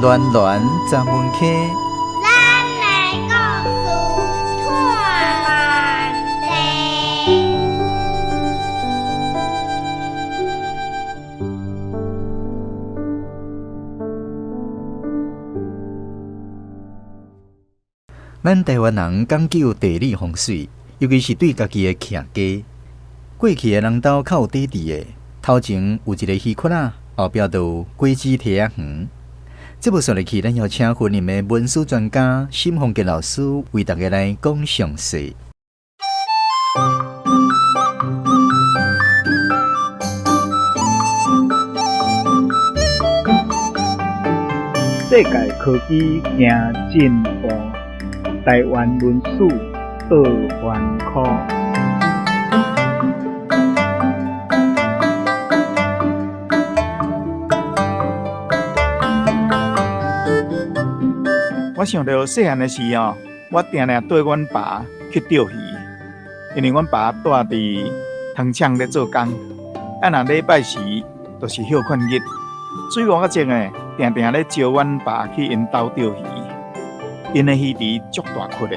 暖暖十门溪，咱的故事托万地。咱台灣人講究地理風水，尤其是對家己的徛家。過去的人兜較有底底的，頭前有一个魚窟仔，後壁就有果子提仔園。節目煞落去，咱邀請雲林的文史專家沈鳳杰老師為大家來講詳細。世界科技行進步，台灣文史倒翻科。我想著細漢的時哦，我定定綴阮爸去釣魚，因為阮爸住佇糖廠咧做工，啊若禮拜時就是歇睏日，水無較靜的，定定咧招阮爸去𪜶兜釣魚。𪜶的魚池足大窟的，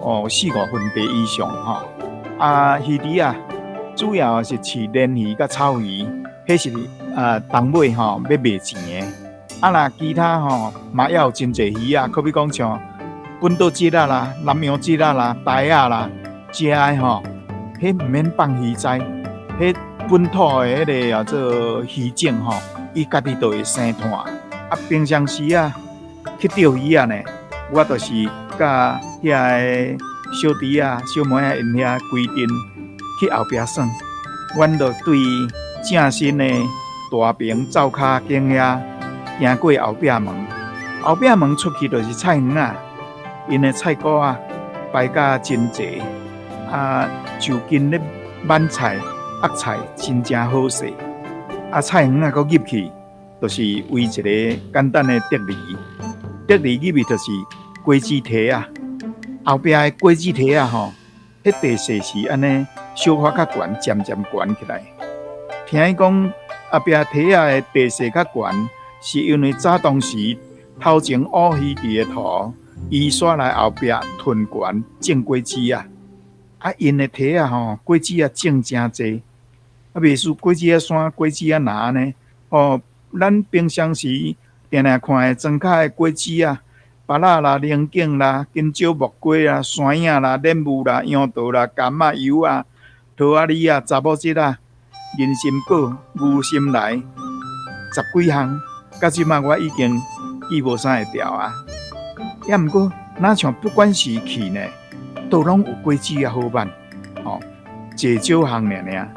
哦，四五分地以上吼。啊，魚池啊，主要是飼鰱魚佮草魚，彼是啊冬尾吼欲賣錢的。啊，若其他吼嘛猶有真濟魚仔，好比講像本島鯽仔啦、南洋鯽仔啦、鯛仔啦，食的吼，彼毋免放魚栽，彼本土的彼个叫做魚種吼，伊家己就會生湠。啊，平常時啊去釣魚仔呢，我就是佮遐个小弟仔、小妹仔𪜶遐規陣去後壁耍，阮就對正新的大坪灶跤間遐行過後壁門，後壁門出去就是菜園仔，𪜶的菜果仔擺甲真濟，啊，就近咧挽菜、壓菜真正好勢。啊，菜園仔閣入去，就是圍一个簡單的竹籬，竹籬入去就是果子提仔，後壁的果子提仔吼，彼地勢是按呢小可較懸，漸漸懸起來。聽伊講，後壁提仔的地勢較懸，是因為早當時頭前烏魚池的土移徙來後壁屯懸種果子仔。啊，𪜶的提仔吼，果子仔種誠濟，啊，袂輸果子仔山、果子仔林按呢。吼，咱平常時定定看的莊跤的果子仔，芭樂啦、龍井啦、香蕉、木瓜啦、山影啦、蓮霧啦、楊桃啦、柑仔、柚仔、桃仔李仔、查某桔仔、人參果、牛心梨，十幾項，到這擺我已經記無啥會牢啊。抑毋過，若像不管是去呢，都攏有果子仔好挽，吼，濟少項爾爾。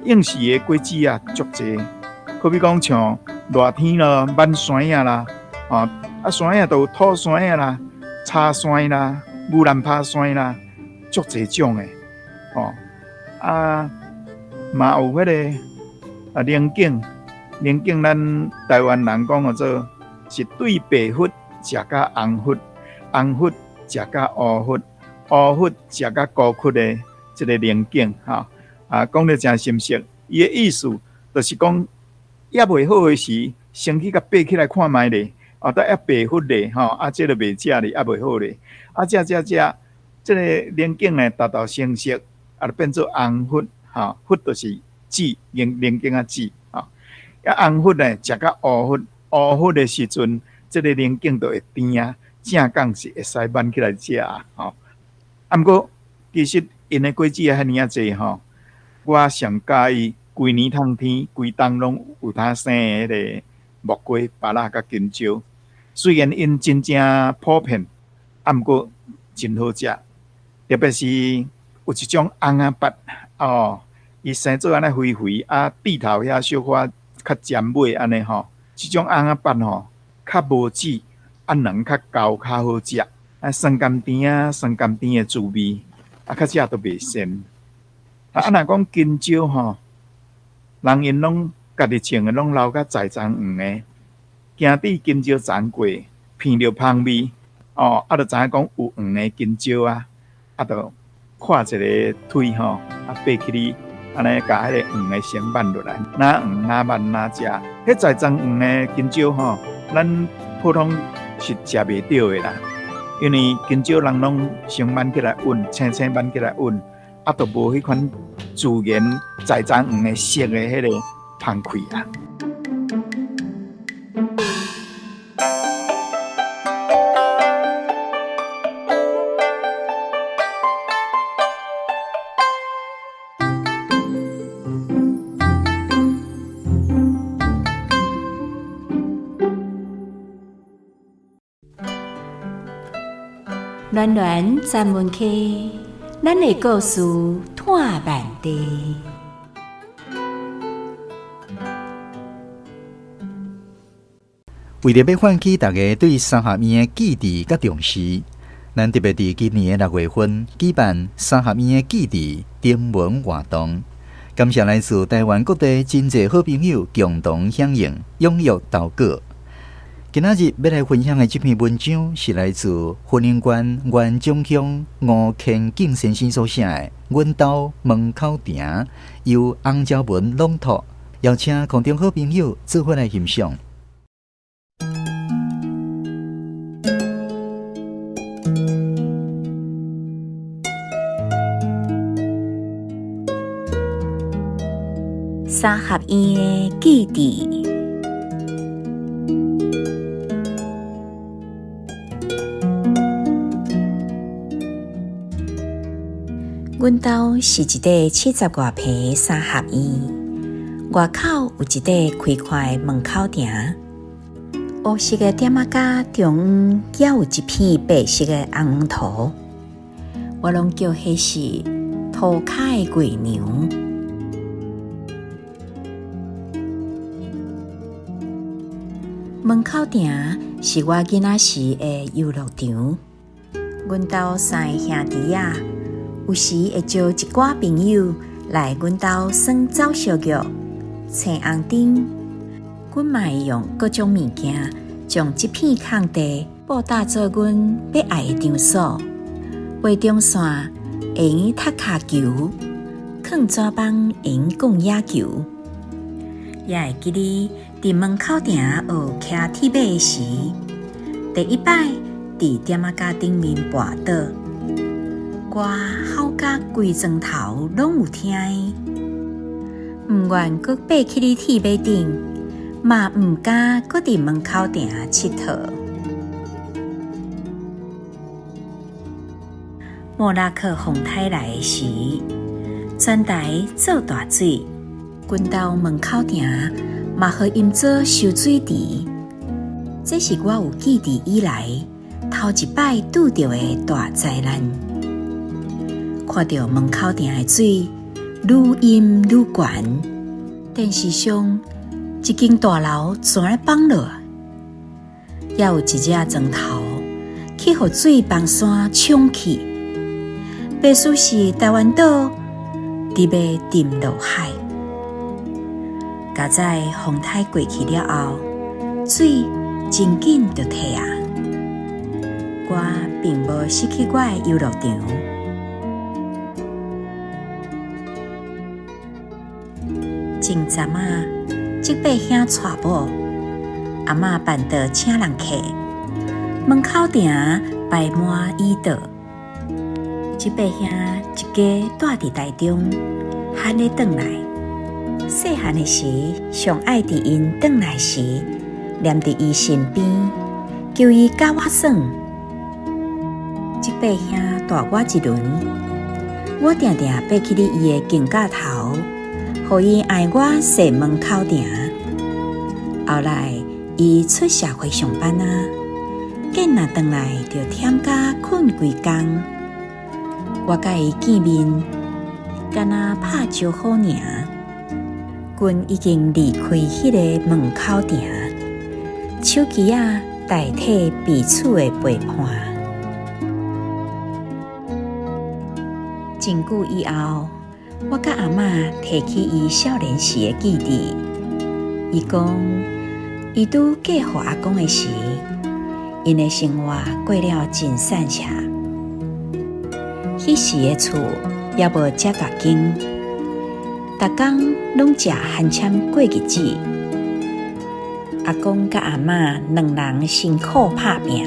應時的果子仔足濟，好比講像熱天咯，挽山仔啦，吼，啊山仔就有土山仔啦、柴山啦、牛腩拍山啦，足濟種的，吼，啊嘛有彼个啊龍井，龍井咱台灣人講號做是對白佛食甲紅佛，紅佛食甲烏佛，烏佛食甲孤窟的這个龍井，吼，啊講得誠深熟，伊的意思就是講。猶未好的時，先去共爬起來看覓咧，啊，都猶白佛咧，吼，啊，這个袂食咧，猶未好咧，啊，食食食，這个龍井呢，達到成熟，啊，就變做紅佛，吼，佛就是籽，龍龍井仔籽，吼，啊，紅佛呢，食甲烏佛，烏佛的時陣，這个龍井就會甜啊，正講是會使挽起來食啊，吼。啊，毋過其實𪜶的果子仔遐爾仔濟，吼，我上佮意。規年冬天，規冬攏有通生的彼個木瓜、芭樂佮香蕉。雖然𪜶真正普遍，啊，毋過真好食。特別是有一種尪仔八，哦，伊生做按呢肥肥，啊，蒂頭遐小可較尖尾按呢吼。這種尪仔八吼，較無籽，啊，卵較厚，較好食。啊，酸甘甜啊，酸甘甜的滋味，啊，較食都袂鮮。啊，若講香蕉吼。人𪜶攏家己種的，攏留甲在田黃的，行佇香蕉田過，聞著芳味，哦，啊，就知影講有黃的香蕉啊，啊，就跨一个腿吼，啊，爬起去按呢共彼个黃的先挽落來，若黃若挽若食。彼在庄黃的香蕉吼，咱普通是食袂著的啦，因為香蕉人攏先挽起來勻，青青挽起來勻，啊，就無彼款自然在庄黃的色的彼个芳氣啊。暖暖专门区，咱的故事湠万地。为著欲唤起大家对三合院的记忆佮重视，咱特别伫今年的6月份举办三合院的记忆征文活动。感谢来自台湾各地真济好朋友共同响应，踊跃投稿。今仔日欲来分享的这篇文章是来自云林县员中乡吴乾敬先生所写的《阮兜门口埕》，由洪昭文朗读，邀请空中好朋友做伙来欣赏。三合院的记忆。阮兜是一块70外坪的三合院，外口有一块开阔的门口埕，乌色的点仔架中央也有一片白色的红黄土，我攏叫彼是涂跤的月娘。门口埕是我囡仔时的游乐场，阮兜三个兄弟仔有时会招一寡朋友来阮兜耍走小玉、青红灯。阮嘛会用各种物件，将这片空地布搭做阮欲爱的场所。画中线会用踢跤球，囥纸板会用滚野球。也会记得伫门口埕学骑铁马的时，第一摆伫点仔架顶面跋倒，我吼甲规床头拢有听的，毋愿阁爬去你铁马顶，嘛毋敢阁伫门口埕𨑨迌。莫拉克风台来的时，全台做大水，阮兜门口埕嘛予淹做收水池。这是我有记忆以来头一摆拄著的大灾难。看著门口埕的水愈淹愈悬，电视上一间大楼全咧崩落，也有一只砖头去予水崩山冲去，白事是台湾岛伫欲沉落海。佳哉风台过去了后，水真紧就退啊！我并无失去我的游乐场。前阵仔，这伯兄娶某，阿嬷办桌请人客，门口埕摆满椅桌。这伯兄一家住伫台中，罕咧转来。细汉的时，上爱伫𪜶转来时，黏伫伊身边，求伊佮我耍。这伯兄大我一轮，我定定爬去咧伊的肩胛头，予伊爱我踅门口埕。后来伊出社会上班啊，见若转来就忝甲睏规工。我佮伊见面，敢若拍招呼尔。阮已经离开彼个门口埕，手机仔代替彼此的陪伴。真久以后，我佮阿嬷提起伊少年时的记忆，伊讲，伊拄嫁予阿公的时，𪜶的生活过了真散赤。彼时的厝犹无遮大间。逐工攏食番攕過日子。阿公佮阿嬤兩人辛苦拍拚，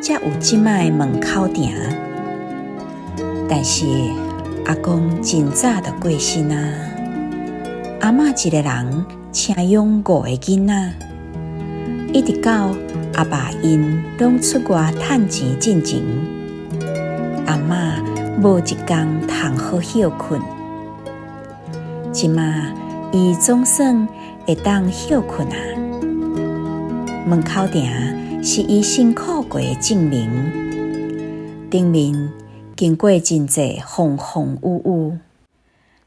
才有這擺的門口埕。但是阿公真早就過身啊，阿嬤一个人請養五个囡仔，一直到阿爸𪜶攏出外趁錢進前，阿嬤無一工通好歇睏。這馬伊總算會當歇睏啊！門口埕是伊辛苦過的證明，頂面經過真濟風風雨雨，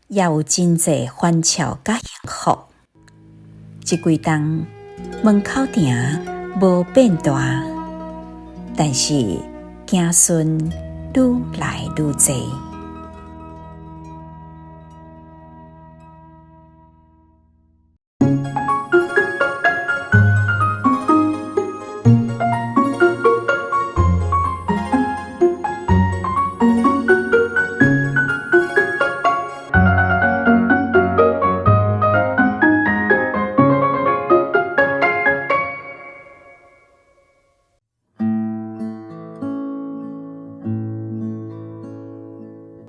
也有真濟歡笑佮幸福。這幾冬門口埕無變大，但是子孫愈來愈濟。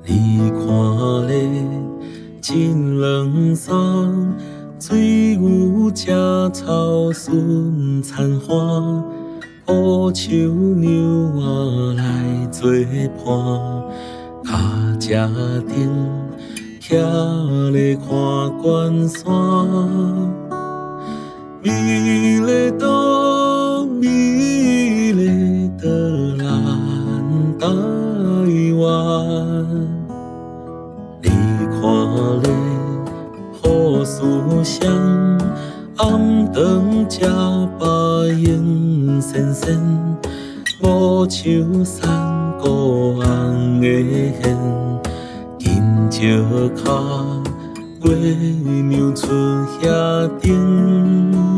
你看咧，真冷爽，水牛食草顺田花，乌树娘仔来做伴，跤车顶徛咧看关山，美丽岛，美丽的咱台湾。你看咧，好思想，暗顿食饱闲仙仙，无树山谷红的现，金石跤，月娘出遐顶。